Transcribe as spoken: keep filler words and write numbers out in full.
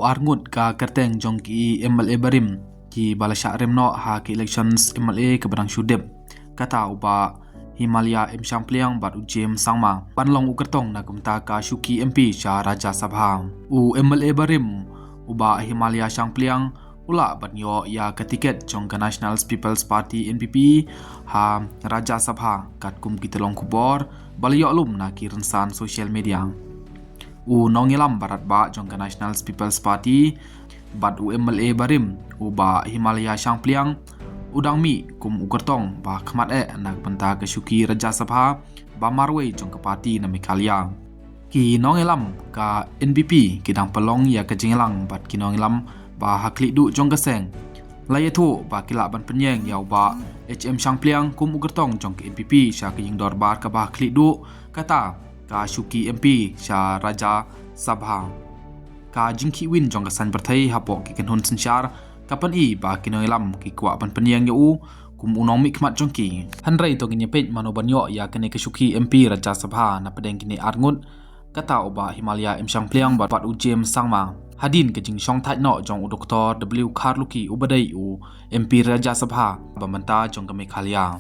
arngut ka kyrteng jong ki M L A barim kiba la shah rem noh ha ka election M L A kaba dang shu dep, kata u Bah Himalaya M Shangpliang bad u James Sangma ban long u kyrtong na ka bynta ka shuki M P sha Rajya Sabha. U M L A barim u Bah Himalaya Shangpliang u lah ban ïoh ïa ka tiket jong ka National People's Party, N P P, ha Rajya Sabha, katkum ki tyllong khubor ba la ïoh lum na ki rynsan social media. U nongïalam barat bah jong ka National People's Party bad u M L A barim u Bah Himalaya Shangpliang u dang mih kum u kyrtong ba khmat eh na ka bynta ka shuki Rajya Sabha ba marwei jong ka party na Meghalaya. Ki nongïalam ka N P P ki dang pynlong ïa ka jingïalang bad ki nongïalam ba ha khlieh duh jong ka seng la ïathuh ba ki lah ban pynïeng ïa u Bah H M Shangpliang kum u kyrtong jong ka N P P sha ka ïing dorbar kaba ha khlieh duh, kata ka shuki M P sha Rajya Sabha. Ka jingkhih win jong ka saiñ pyrthei hapoh ki kynhun synshar ka pyni ba ki nongïalam ki kwah ban pynïeng ïa u kum u nongmihkhmat jong ki. Hynrei to ngin ïa peit mano ban ïoh ïa kane ka shuki M P Rajya Sabha na pdeng kine arngut, kata u Bah Himalaya M Shangpliang bad, bad u James Sangma, hadien ka jingshongthait noh jong u Doktor W Kharlukhi uba dei u M P Rajya Sabha ba mynta jong ka Meghalaya.